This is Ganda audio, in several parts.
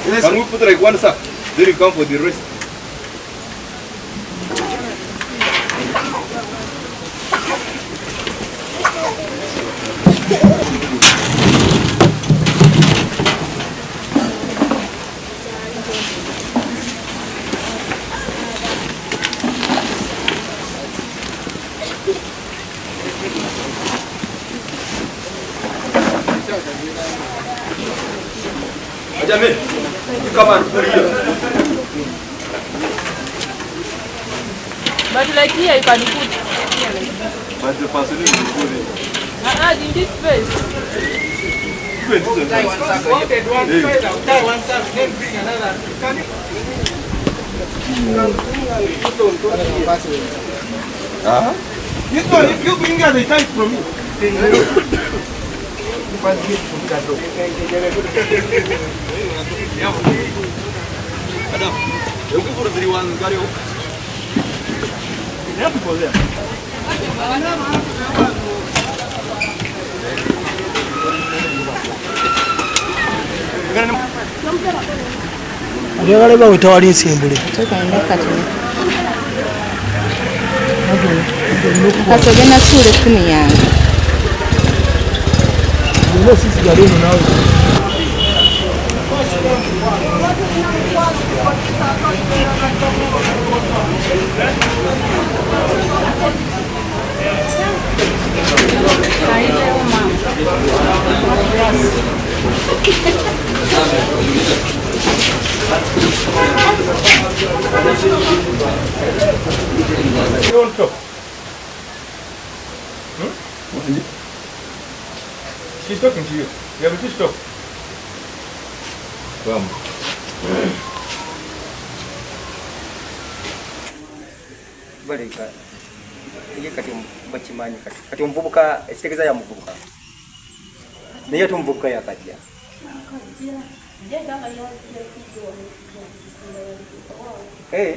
Yes. Can we put like one sack? Then you come for the rest. Ajame, you come and put here. But like here, you can put here like this. But the person is put it. In this space. Wanted one side, I'll tie one side, then bring another. Can you? This one, if you bring her, they tie it from me. Adam, you go for the one, carry on. Oyagala bawe tewali nsimbule. Kati ogenda suula essimu yange. Byonna sisigala eno naawe. You want to talk? Hmm? She's talking to you. You have to stop. Come. Baleka ye kati bakimanyi kati omuvubuka ekitegeeza ya muvubuka naye ate omuvubuka yakajja. Hey.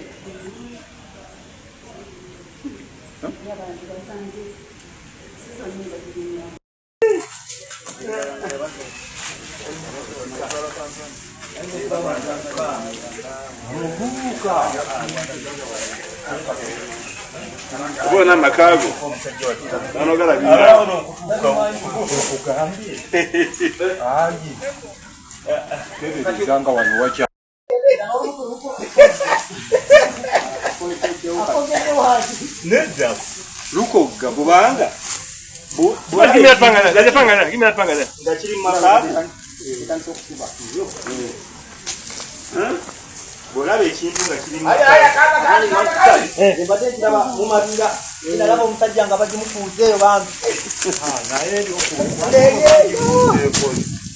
Bona makago. Anogala bira. Zanga wano wacha. Nedda. Lukogga kubanga. Give me that panga there. There's a panga there. Give me that panga there. Ngakiri makago. Bw'olaba ekintu nga kiri mu Mbadde kiraba mu mabira nalaba omusajja nga bagimufuuza eyo bambi.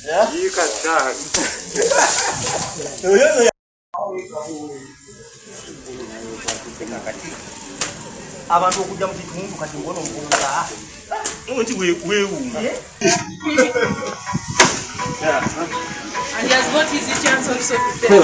Naye yiika ttaano. Abantu okujja mu kitundu kati ng'ono omuvubuka nti weewuuma. And he has got his chance also to pay.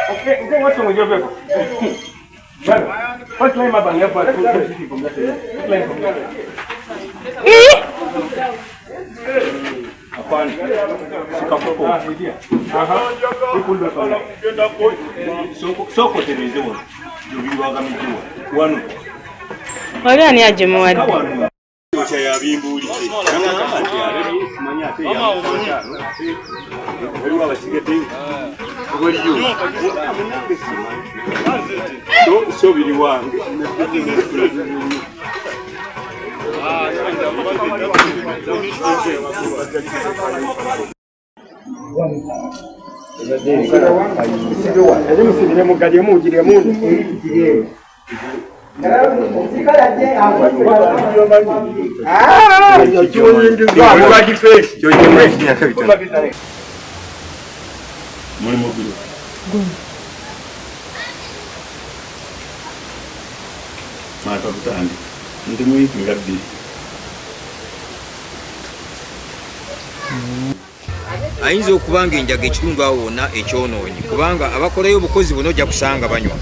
Okay, what's wrong with your vehicle? First climb up and help us. Climb from there. Soko tereze wano gy'obiwagamiddwa wano. Oli ani agimuwadde? Okya yabimbuulidde. Waliwo abasigaddeyo. Waliyo. So biri wange. Mulimu guli. Mwaka kutandika ndi mu wiiki nga 2. Ayinza okuba nga enjaga ekitundu awo wonna ekyonoonyi, kubanga abakolayo obukozi buno ojja kusanga banywa,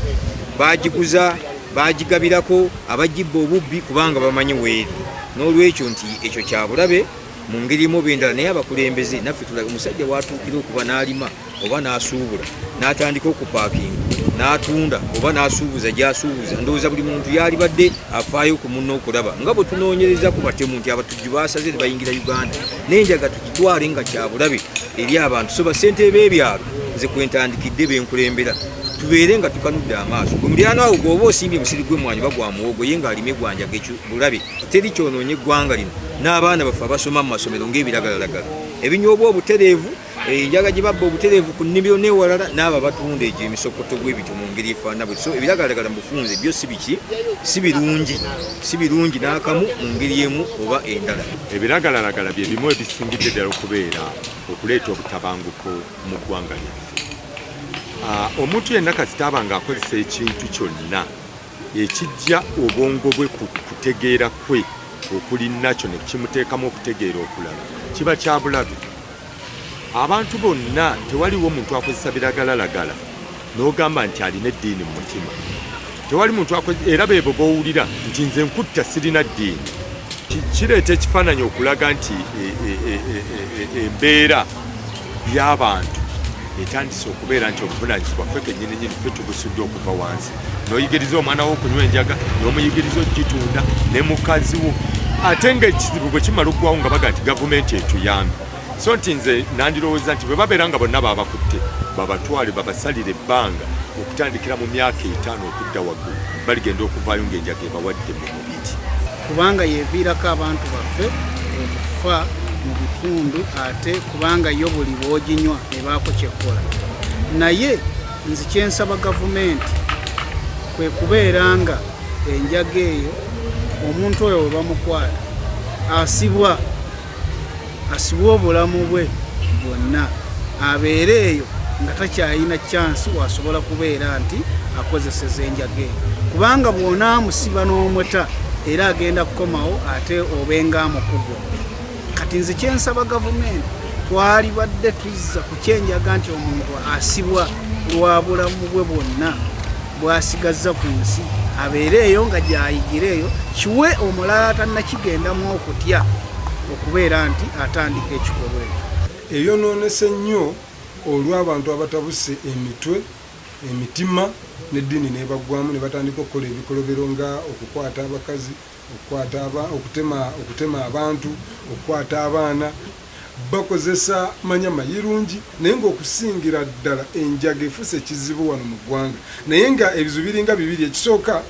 bagiguza, bagigabirako abagibba obubbi, kubanga bamanyi weeri. N'olwekyo nti ekyo kyabulabe mu ngeri emu oba endala. Naye abakulembeze naffe tulabe omusajja watuukira okuba n'alima oba n'asuubula, n'atandika okupaakinga, n'atunda oba n'asuubuza gy'asuubuza. Ndowooza buli muntu yalibadde afaayo ku munne okulaba nga bwe tunoonyereza ku batemu nti abatujju basaze ne bayingira Uganda, n'enjaga tugitwale nga kyabulabe eri abantu. So bassentebe b'ebyalo, nze kwentandikidde, benkulembera, tubeere nga tukanudde amaaso. Gwe muliraano awo gweoba osimbye musiri gw'emmwanyi oba gwa muwogo, ye ng'alime gwanjaga, ekyo bulabe. Teri kyonoonye eggwanga lino n'abaana baffe abasoma mu masomero ng'ebiragalalagala ebinywobwa obutereevu, enjaga gye babba obutereevu ku nnimiro n'ewalala, n'abo abatunda egyo emisokoto gw'ebityo mu ngeri efaanana bwe. So ebiragalalagala mu bufunze byo si biki, si birungi, si birungi n'akamu mu ngeri emu oba endala. Ebiragalalagala bye bimu ebisingidde ddala okubeera okuleeta obutabanguko mu ggwanga lyaffe. Omuntu yenna kasita aba ng'akozesa ekintu kyonna ekijja obwongo bwe ku kutegeera kwe okuli nakyo ne kimuteekamu okutegeera okulala, kiba kya bulabe. Abantu bonna, tewaliwo muntu akozesa biragalalagala n'ogamba nti alina eddiini mu mutima. Tewali muntu, era beebo b'owulira nti nze nkutta sirina ddiini. Kireeta ekifaananyi okulaga nti embeera y'abantu etandise okubeera nti obuvunaanyizibwa ffe kennyini nyini ffe tubusudde okuva wansi. N'oyigiriza omwana wo okunywa enjaga, n'omuyigiriza okugitunda ne mukazi wo, ate ng'ekizibu bwe kimala okugwawo nga baga nti gavumenti etuyambe. So nti nze nandirowooza nti bwe babeera nga bonna babakutte, babatwale babasalire ebbanga okutandikira mu myaka 5 okudda waggulu, baligenda okuvaayo ng'enjaga ebawadde mu mubiri. Kubanga yeviirako abantu baffe okufa mu bitundu, ate kubanga yo buli bw'oginywa ebaako kyekkola. Naye nze kyensaba gavumenti kwe kubeera nga enjaga eyo, omuntu oyo bwe bamukwata asibwa, asibwe obulamu bwe bwonna, abeere eyo nga takyalina chance wasobola kubeera nti akozeseza enjaga eyo, kubanga bw'onaamusiba n'omuta era agenda kukomawo ate obenga amukugwa. Kati nze kyensaba gavumenti, twalibadde tuzza ku kyenjaga nti omuntu asibwa lwa bulamu bwe bwonna bwasigazza ku nsi, abeere eyo nga gyayigira eyo, kiwe omulala tannakigendamu okutya okubeera nti atandika ekikolwa ekyo. Eyonoonese nnyo olw'abantu abatabuse emitwe, emitima n'eddiini n'ebaggwamu ne batandika okukola ebikolobero nga okukwata abakazi, okukwata, okutema abantu, okukwata abaana. Bakozesa manya mayirungi, naye ng'okusingira ddala enjaga efuuse ekizibu wano mu ggwanga. Naye nga ebizibu biringa bibiri. Ekisooka,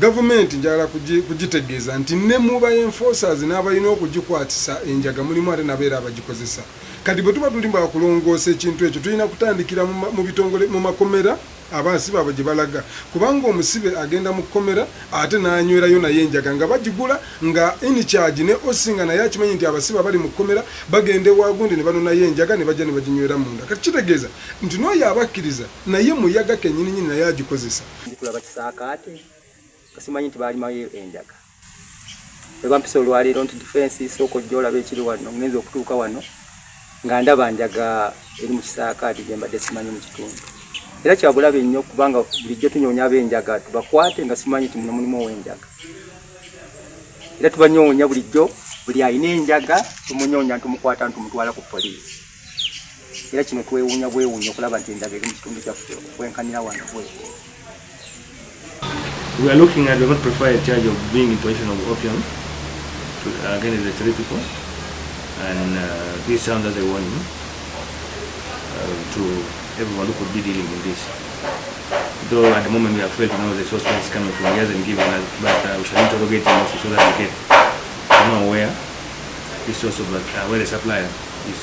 gavumenti njagala kugitegeeza nti ne mu ba enforcers n'abalina okugikwatisa enjaga mulimu ate nabo era abagikozesa. Kati bwe tuba tuli bakulongoosa ekintu ekyo, tulina kutandikira mu bitongole, mu makomera abasibe abo gye balaga, kubanga omusibe agenda mu kkomera ate n'anywerayo naye enjaga nga bagigula, nga in-charge ne OC nga naye akimanyi nti abasibe abali mu kkomera bagenda ewa gundi ne banonayo enjaga ne bajja ne baginywera munda. Kati kitegeeza nti n'oyo abakkiriza naye muyaga kennyininyini, naye agikozesa. Ndikulaba kisaakaate nga simanyi nti baalimayo enjaga. Bwe bampisa olwaleero nti defense sooka ojja olaba ekiri wano, ngenza okutuuka wano nga ndaba njaga eri mu kisaakaate gye mbadde simanyi mu kitundu. Era kyabulabe nnyo kubanga bulijjo tunoonya ab'enjaga tubakwate nga simanyi nti muno mulimu ow'enjaga. Era tubanyoonya bulijjo, buli alina enjaga tumunyoonya ntumukwata ntumutwala ku poliisi. Era kino twewuunya bwewuunya okulaba nti enjaga eri mu kitundu kyaffe okwenkanira wano bwetyo. We are looking at, we have not preferred a charge of being in possession of opium against the three people, and this sounds as a warning to everyone who could be dealing in this. Though at the moment we have failed to know the source where it's coming from, he hasn't given us, but we shall interrogate him also so that we get to know where the source of where the supplier is.